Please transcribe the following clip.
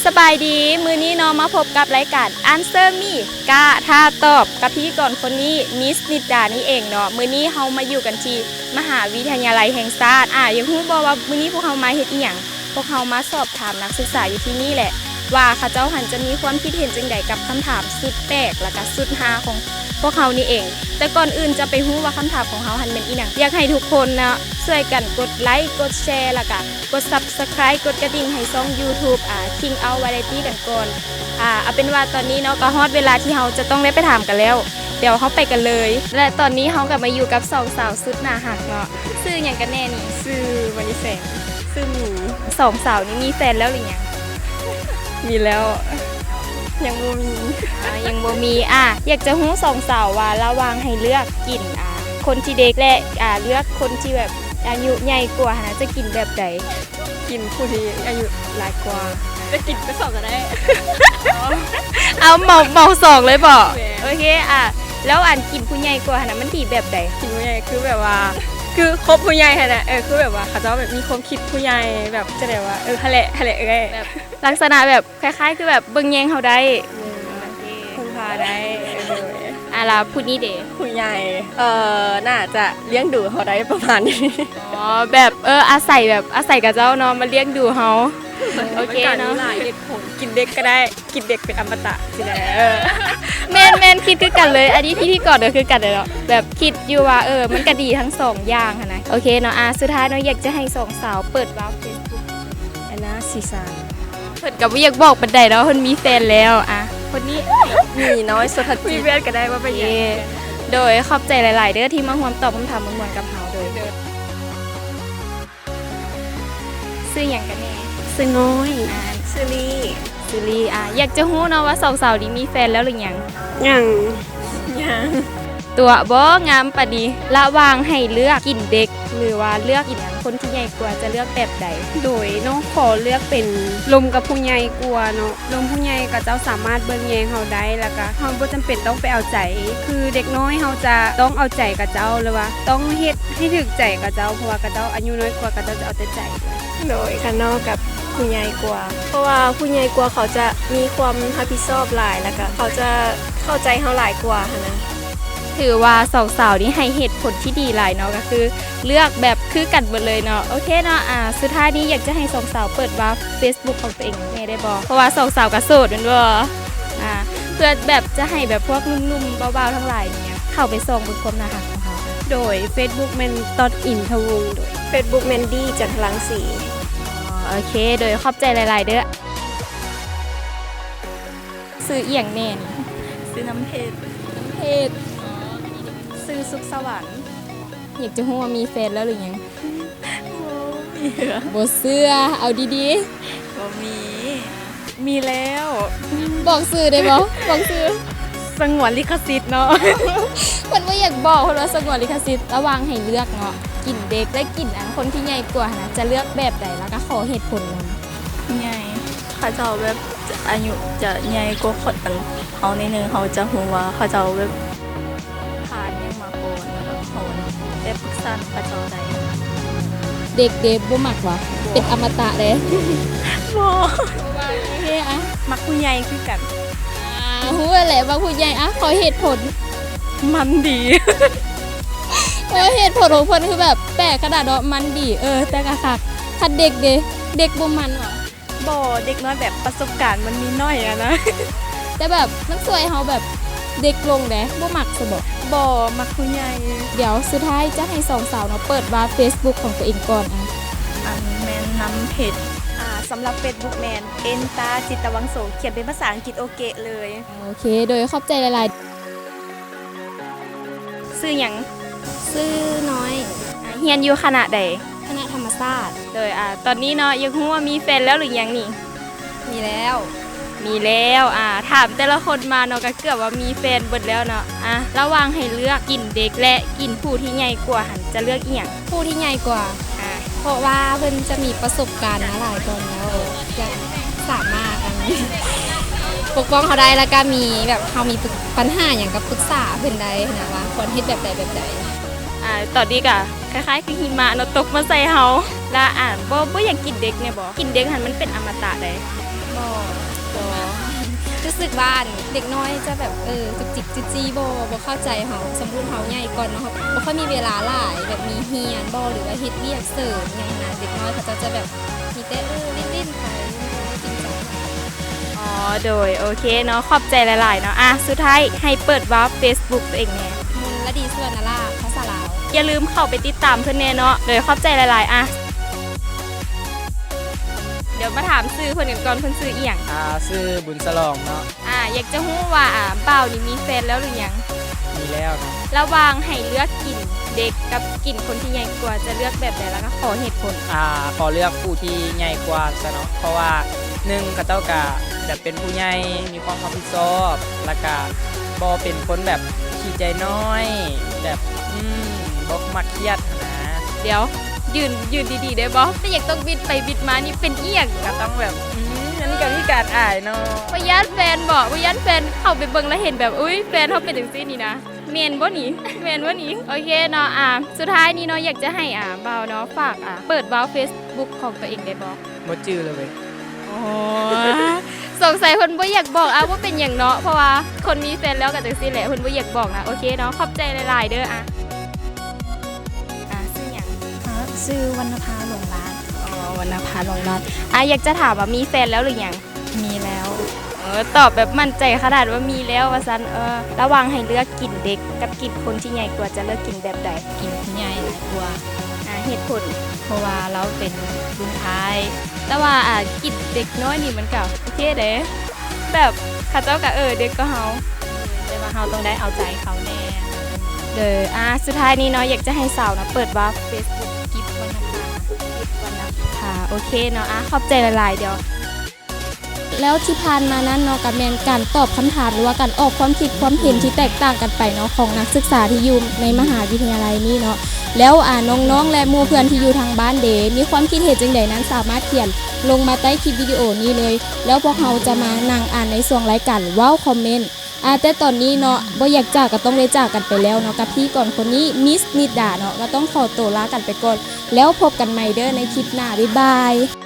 ສະບາຍດີ ມື້ນີ້ເນາະ ມາພົບກັບລາຍການ Answer Me ກ້າທ້າຕອບ ກັບພິທີກອນຄົນນີ້ ມິສ ນິດດາ ນີ້ເອງເນາະ. ມື້ນີ້ເຮົາມາຢູ່ກັນທີ່ມະຫາວິທະຍາໄລແຫ່ງຊາດ. ອາ ຢາກຮູ້ບໍ່ວ່າມື້ນີ້ພວກເຮົາມາເຮັດອີ່ຫຍັງ? ພວກເຮົາມາສອບຖາມນັກສຶກສາຢູ່ທີ່ນີ້ແຫຼະ ວ່າເຂົາເຈົ້າຫັ້ນຈະມີຄວາມຄິດເຫັນຈັ່ງໃດກັບຄຳຖາມສຸດແປກ ແລະກະສຸດຮາຂອງພວກເຮົານີ້ເອງ. ແຕ່ກ່ອນອື່ນຈະໄປຮູ້ວ່າຄຳຖາມຂອງເຮົາຫັ້ນແມ່ນອີ່ຫຍັງ, ຢາກໃຫ້ທຸກຄົນເນາະ ຊ່ວຍກັນກົດໄລ ກົດແຊ ແລະກະ ກົດ Subscribe ກົດກະດິ່ງໃຫ້ຊ່ອງ YouTube ອາ King Out Variety ກັນກ່ອນ. ອາ ເອົາເປັນວ່າຕອນນີ້ເນາະ ກໍຮອດເວລາທີ່ເຮົາຈະຕ້ອງໄດ້ໄປຖາມກັນແລ້ວ. ດຽວເຮົາໄປກັນເລີຍ. ແລະຕອນນີ້ເຮົາກໍມາຢູ່ກັບສອງສາວສຸດໜ້າຮັກເນາະ. ຊື່ຫຍັງກັນແນ່ນີ້? ຊື່ມະນີແສງ. ຊື່ໝີ. ສອງສາວນີ້ມີແຟນແລ້ວຫຼືຍັງ? ມີແລ້ວ. ຍັງບໍ່ມີ. ອາ ຍັງບໍ່ມີ. ອາ ຢາກຈະຮູ້ສອງສາວວ່າລະຫວ່າງໃຫ້ເລືອກກິນ ອາ ຄົນທີ່ເດັກ ແລະ ອາ ເລືອກຄົນທີ່ແບບອາຍຸໃຫຍ່ກວ່າຫັ້ນນະ ຈະກິນແບບໃດ? ກິນຜູ້ທີ່ອາຍຸຫຼາຍກວ່າ. ແຕ່ກິນໄປສອງກໍໄດ້. ເອົາເໝົາ ເໝົາສອງເລີຍບໍ? ແມ່ນ. ໂອເຄ ອາ ແລ້ວອັນກິນຜູ້ໃຫຍ່ກວ່າຫັ້ນນະ ມັນດີແບບໃດ? ກິນຜູ້ໃຫຍ່ຄືແບບວ່າ ຄືຄົບຜູ້ໃຫຍ່ຫັ້ນນະ. ເອີ ຄືແບບວ່າເຂົາເຈົ້າແບບມີຄວາມຄິດຜູ້ໃຫຍ່ ແບບຈັ່ງໃດວະ ເອີ ຫັ້ນແຫຼະ ຫັ້ນແຫຼະເອື້ອຍ. ແບບລັກສະນະແບບ ຄ້າຍໆຄືແບບເບິ່ງແຍງເຮົາໄດ້. ແມ່ນ. ໂອເຄ ເພິ່ງພາໄດ້. ເອີ ໂດຍ. ອາ ລະຜູ້ນີ້ເດ? ຜູ້ໃຫຍ່ ເອີ ໜ້າຈະລ້ຽງດູເຮົາໄດ້ປະມານນີ້. ອໍ ແບບ ເອີ ອາໄສແບບ ອາໄສຂະເຈົ້າເນາະ ມາລ້ຽງດູເຮົາ. ໂອເຄເນາະ. ມັນກໍມີຫຼາຍເຫດຜົນ ກິນເດັກກໍໄດ້ ກິນເດັກເປັນອະມະຕະຊີ້ແຫຼະ. ເອີ ແມ່ນໆ ຄິດຄືກັນເລີຍ. ອັນນີ້ພິທີກອນກໍຄືກັນເລີຍເນາະ ແບບຄິດຢູ່ວ່າ ເອີ ມັນກໍດີທັງສອງຢ່າງຫັ້ນນະ. ໂອເຄເນາະ. ອາ ສຸດທ້າຍເນາະ ຢາກຈະໃຫ້ສອງສາວເປີດວາວ Facebook ແອນນາ ສີສານ. ເພິ່ນກໍບໍ່ຢາກບອກປານໃດເນາະ ເພິ່ນມີແຟນແລ້ວ. ອາ ຄົນນີ້ ໝີນ້ອຍ ສຸດທະຈິດ. ມີແຟນກໍໄດ້ ບໍ່ເປັນຫຍັງ. ໂອເຄ ໂດຍ ຂອບໃຈຫຼາຍໆເດີ ທີ່ມາຮ່ວມຕອບຄຳຖາມມ່ວນໆກັບເຮົາ. ໂດຍ ໂດຍ ຊື່ຫຍັງກັນແນ່? ຊື່ນ້ອຍ. ອາ ຊື່ລີ. ຊື່ລີ. ອາ ຢາກຈະຮູ້ເນາະວ່າສອງສາວນີ້ມີແຟນແລ້ວຫຼືຍັງ? ຍັງ. ຍັງ. ຕົວະບໍ່ງາມປານນີ້. ລະຫວ່າງໃຫ້ເລືອກກິນເດັກ ຫຼືວ່າເລືອກກິນອັນຄົນທີ່ໃຫຍ່ກວ່າ ຈະເລືອກແບບໃດ? ໂດຍ ນ້ອງຂໍເລືອກເປັນລົມກັບຜູ້ໃຫຍ່ກວ່າເນາະ. ລົມຜູ້ໃຫຍ່ຂະເຈົ້າສາມາດເບິ່ງແຍງເຮົາໄດ້ ແລ້ວກະເຮົາບໍ່ຈຳເປັນຕ້ອງໄປເອົາໃຈ ຄືເດັກນ້ອຍເຮົາຈະຕ້ອງເອົາໃຈຂະເຈົ້າ ຫຼືວ່າຕ້ອງເຮັດໃຫ້ຖືກໃຈຂະເຈົ້າ ເພາະວ່າຂະເຈົ້າອາຍຸນ້ອຍກວ່າ ຂະເຈົ້າຈະເອົາແຕ່ໃຈ. ໂດຍ ຄັນນ້ອງກັບຜູ້ໃຫຍ່ກວ່າ ເພາະວ່າຜູ້ໃຫຍ່ກວ່າເຂົາຈະມີຄວາມຮັບຜິດຊອບຫຼາຍ ແລ້ວກະເຂົາຈະເຂົ້າໃຈເຮົາຫຼາຍກວ່າຫັ້ນນະ. ຖືວ່າສອງສາວນີ້ໃຫ້ເຫດຜົນທີ່ດີຫຼາຍເນາະ ກໍຄືເລືອກແບບຄືກັນເບິດເລີຍເນາະ. ໂອເຄເນາະ ອາ ສຸດທ້າຍນີ້ຢາກຈະໃຫ້ສອງສາວເປີດວາວ Facebook ຂອງຕົວເອງແດ່ໄດ້ບໍ່? ເພາະວ່າສອງສາວກໍໂສດແມ່ນບໍ່? ອາ ເພື່ອແບບຈະໃຫ້ແບບພວກໜຸ່ມໆ ບ່າວໆ ທັງຫຼາຍນີ້ ເຂົ້າໄປສ່ອງເບິ່ງຄວາມໜ້າຮັກຂອງເຮົາ. ໂດຍ Facebook ແມ່ນ ຕອດ ອິນທະວົງ. ໂດຍ Facebook ແມ່ນ ດີ ຈັນທະລັງສີ. ອໍ ໂອເຄ ໂດຍ ຂອບໃຈຫຼາຍໆເດີ. ຊື່ອີ່ຫຍັງແນ່ນີ້? ຊື່ນ້ຳເພັດ. ນ້ຳເພັດ. ຊື່ສຸກສະຫວັນ. ຢາກຈະຮູ້ວ່າມີແຟນແລ້ວຫຼືຍັງ? ບໍ່ມີ. ບໍ່ເຊື່ອ ເອົາດີໆ. ບໍ່ມີ. ມີແລ້ວ. ບອກຊື່ໄດ້ບໍ່? ບອກຊື່. ສະຫງວນລິຂະສິດເນາະ. ເພິ່ນບໍ່ຢາກບອກ ເພິ່ນວ່າສະຫງວນລິຂະສິດ. ລະຫວ່າງໃຫ້ເລືອກເນາະ ກິນເດັກ ແລະ ກິນອັນຄົນທີ່ໃຫຍ່ກວ່າຫັ້ນນະ ຈະເລືອກແບບໃດ? ແລ້ວກໍຂໍເຫດຜົນນຳ. ຜູ້ໃຫຍ່. ເຂົາເຈົ້າແບບອາຍຸຈະໃຫຍ່ກວ່າ ອັນ ເຮົາໜ້ອຍໜຶ່ງ ເຮົາຈະຮູ້ວ່າເຂົາເຈົ້າແບບຜ່ານຫຍັງມາກ່ອນ ແລ້ວກໍເຮົາແບບປຶກສານຳເຂົາເຈົ້າໄດ້. ເດັກເດ ບໍ່ມັກຫວາ? ເປັນອະມະຕະເດ້. ບໍ່. ໂອເຄ ອະ ມັກຜູ້ໃຫຍ່ຄືກັນ. ອາ ຮູ້ແລ້ວແຫຼະ ມັກຜູ້ໃຫຍ່. ອະ ຂໍເຫດຜົນ. ມັນດີ. ໂອ້ ເຫດຜົນຂອງເພິ່ນຄືແບບແປກຂະໜາດເນາະ ມັນດີ. ເອີ ແຕ່ກໍຄັກ. ຄັນເດັກເດ? ເດັກບໍ່ມັນຫວາ? ບໍ່ ເດັກນ້ອຍແບບປະສົບການມັນມີໜ້ອຍຫັ້ນນະ. ແຕ່ແບບມັນຊ່ວຍໃຫ້ເຮົາແບບເດັກລົງເດ້. ບໍ່ມັກຊະບໍ? ບໍ່ ມັກຜູ້ໃຫຍ່. ດຽວສຸດທ້າຍຈະໃຫ້ສອງສາວເນາະ ເປີດວາວເຟສບຸກຂອງຕົວເອງກ່ອນ. ອາ ອັນແມ່ນນ້ຳເພັດ. ອາ ສຳລັບເຟສບຸກແມ່ນ ເອັນຕາ ຈິດຕະວັງໂສ ຂຽນເປັນພາສາອັງກິດໂອເກະເລີຍ. ໂອເຄ ໂດຍ ຂອບໃຈຫຼາຍໆ. ຊື່ຫຍັງ? ຊື່ນ້ອຍ. ອາ ຮຽນຢູ່ຄະນະໃດ? ຄະນະທຳມະຊາດ. ໂດຍ ອາ ຕອນນີ້ເນາະ ຢາກຮູ້ວ່າມີແຟນແລ້ວຫຼືຍັງນີ້? ມີແລ້ວ. ມີແລ້ວ. ອາ ຖາມແຕ່ລະຄົນມາເນາະ ກໍເກືອບວ່າມີແຟນເບິດແລ້ວເນາະ. ອາ ລະຫວ່າງໃຫ້ເລືອກກິນເດັກ ແລະ ກິນຜູ້ທີ່ໃຫຍ່ກວ່າຫັ້ນ ຈະເລືອກອີ່ຫຍັງ? ຜູ້ທີ່ໃຫຍ່ກວ່າ. ອາ ເພາະວ່າເພິ່ນຈະມີປະສົບການມາຫຼາຍກ່ອນແລ້ວ ຈະສາມາດ ອັນ ປົກປ້ອງເຮົາໄດ້ ແລ້ວກໍມີແບບເຮົາມີປັນຫາຫຍັງກໍປຶກສາເພິ່ນໄດ້ຫັ້ນນະ ວ່າຄວນເຮັດແບບໃດແບບໃດ. ອາ ຕອນນີ້ກໍຄ້າຍໆຄືຫິມະເນາະ ຕົກມາໃສ່ເຮົາ. ລະ ອາ ບໍ່ ບໍ່ຢາກກິນເດັກແນ່ບໍ? ກິນເດັກຫັ້ນມັນເປັນອະມະຕະໃດ. ບໍ່ ບໍ່ ຮູ້ສຶກວ່າອັນເດັກນ້ອຍຈະແບບ ເອີ ຈຸກຈິກຈີ້ໆ ບໍ່ ບໍ່ເຂົ້າໃຈເຮົາ. ສົມມຸດເຮົາໃຫຍ່ກ່ອນເນາະ ເຮົາບໍ່ຄ່ອຍມີເວລາຫຼາຍ ແບບມີຮຽນບໍ່ ຫຼືວ່າເຮັດວຽກເສີມຫຍັງຫັ້ນນະ. ເດັກນ້ອຍເຂົາເຈົ້າຈະແບບມີແຕ່ ເອີ ຫຼິ້ນໆ ໄປ ບໍ່ໄດ້ຈິງຈັງ. ອໍ ໂດຍ ໂອເຄເນາະ ຂອບໃຈຫຼາຍໆ ເນາະ. ອາ ສຸດທ້າຍໃຫ້ເປີດວາວເຟສບຸກຕົວເອງແດ່. ມຸນລະດີ ສຸວັນນະລາດ ພາສາລາວ. ຢ່າລືມເຂົ້າໄປຕິດຕາມເພິ່ນແດ່ເນາະ. ໂດຍ ຂອບໃຈຫຼາຍໆ. ອາ ດຽວມາຖາມຊື່ເພິ່ນກັນກ່ອນ ເພິ່ນຊື່ອີ່ຫຍັງ? ອາ ຊື່ບຸນສະຫຼອງເນາະ. ອາ ຢາກຈະຮູ້ວ່າ ອາ ບ່າວນີ້ມີແຟນແລ້ວຫຼືຍັງ? ມີແລ້ວເນາະ. ລະຫວ່າງໃຫ້ເລືອກກິນເດັກກັບກິນຄົນທີ່ໃຫຍ່ກວ່າ ຈະເລືອກແບບໃດ ລະກະຂໍເຫດຜົນ? ອາ ຂໍເລືອກຜູ້ທີ່ໃຫຍ່ກວ່າຊະເນາະ ເພາະວ່າໜຶ່ງ ເຂົາເຈົ້າກະແບບເປັນຜູ້ໃຫຍ່ ມີຄວາມຮັບຜິດຊອບ ລະກະບໍ່ເປັນຄົນແບບຂີ້ໃຈນ້ອຍ ແບບ ອືມ ບໍ່ມັກຄຽດຫັ້ນນະ. ດຽວ ຢືນ ຢືນດີໆ ໄດ້ບໍ່? ເປັນຫຍັງຕ້ອງບິດໄປບິດມານີ້ ເປັນອີ່ຫຍັງ? ກະຕ້ອງແບບ ອືມ ອັນນີ້ກະມີການອາຍເນາະ. ບໍ່ຢ້ານແຟນບໍ? ບໍ່ຢ້ານແຟນເຂົ້າໄປເບິ່ງລະເຫັນແບບ ອຸ້ຍ ແຟນເຮົາເປັນຈັ່ງຊີ້ນີ້ນະ. ແມ່ນບໍ່ນີ້? ແມ່ນບໍ່ນີ້? ໂອເຄເນາະ. ອາ ສຸດທ້າຍນີ້ເນາະ ຢາກຈະໃຫ້ ອາ ບ່າວເນາະ ຝາກ ອາ ເປີດວາວເຟສບຸກຂອງຕົວເອງໄດ້ບໍ່? ບໍ່ຈື່ເລີຍເວີຍ. ໂອ້ ສົງໄສເພິ່ນບໍ່ຢາກບອກ. ອາ ບໍ່ເປັນຫຍັງເນາະ ເພາະວ່າຄົນມີແຟນແລ້ວກະຈັ່ງຊີ້ແຫຼະ ເພິ່ນບໍ່ຢາກບອກນະ. ໂອເຄເນາະ ຂອບໃຈຫຼາຍໆ ເດີ. ອາ ອາ ຊື່ຫຍັງ? ອາ ຊື່ວັນນະພາ ຫຼວງລາດ. ອໍ ວັນນະພາ ຫຼວງລາດ. ອາ ຢາກຈະຖາມວ່າມີແຟນແລ້ວຫຼືຍັງ? ມີແລ້ວ. ເອີ ຕອບແບບໝັ້ນໃຈຂະໜາດວ່າມີແລ້ວວ່າຊັ້ນ. ເອີ ລະຫວ່າງໃຫ້ເລືອກກິນເດັກກັບກິນຄົນທີ່ໃຫຍ່ກວ່າ ຈະເລືອກກິນແບບໃດ? ກິນຜູ້ໃຫຍ່ຫຼາຍກວ່າ. ອາ ເຫດຜົນ? ເພາະວ່າລາວເປັນລຸ້ນທ້າຍ. ແຕ່ວ່າ ອາ ກິນເດັກນ້ອຍນີ້ມັນກະໂອເຄເດ້ ແບບເຂົາເຈົ້າກະ ເອີ ເດັກກວ່າເຮົາ ແຕ່ວ່າເຮົາຕ້ອງໄດ້ເອົາໃຈເຂົາແດ່. ໂດຍ ອາ ສຸດທ້າຍນີ້ເນາະ ຢາກຈະໃຫ້ສາວນະເປີດວາວເຟສບຸກ ກິບວັນນະພາ. ກິບວັນນະພາ. ໂອເຄເນາະ. ອາ ຂອບໃຈຫຼາຍໆ. ດຽວ ແລ້ວທີ່ຜ່ານມານັ້ນເນາະ ກະແມ່ນການຕອບຄຳຖາມ ຫຼືວ່າການອອກຄວາມຄິດຄວາມເຫັນທີ່ແຕກຕ່າງກັນໄປເນາະ ຂອງນັກສຶກສາທີ່ຢູ່ໃນມະຫາວິທະຍາໄລນີ້ເນາະ. ແລ້ວ ອາ ນ້ອງໆ ແລະ ໝູ່ເພື່ອນທີ່ຢູ່ທາງບ້ານເດ ມີຄວາມຄິດເຫັນຈັ່ງໃດນັ້ນ ສາມາດຂຽນລົງມາໃຕ້ຄລິບວິດີໂອນີ້ເລີຍ ແລ້ວພວກເຮົາຈະມານັ່ງອ່ານໃນຊ່ວງລາຍການເວົ້າຄອມເມັນ. ອາ ແຕ່ຕອນນີ້ເນາະ ບໍ່ຢາກຈາກກະຕ້ອງໄດ້ຈາກກັນໄປແລ້ວເນາະ ກັບພິທີກອນຄົນນີ້ ມິສນິດດາເນາະ ກະຕ້ອງຂໍໂຕລາກັນໄປກ່ອນ ແລ້ວພົບກັນໃໝ່ເດີໃນຄລິບໜ້າ. ບາຍບາຍ.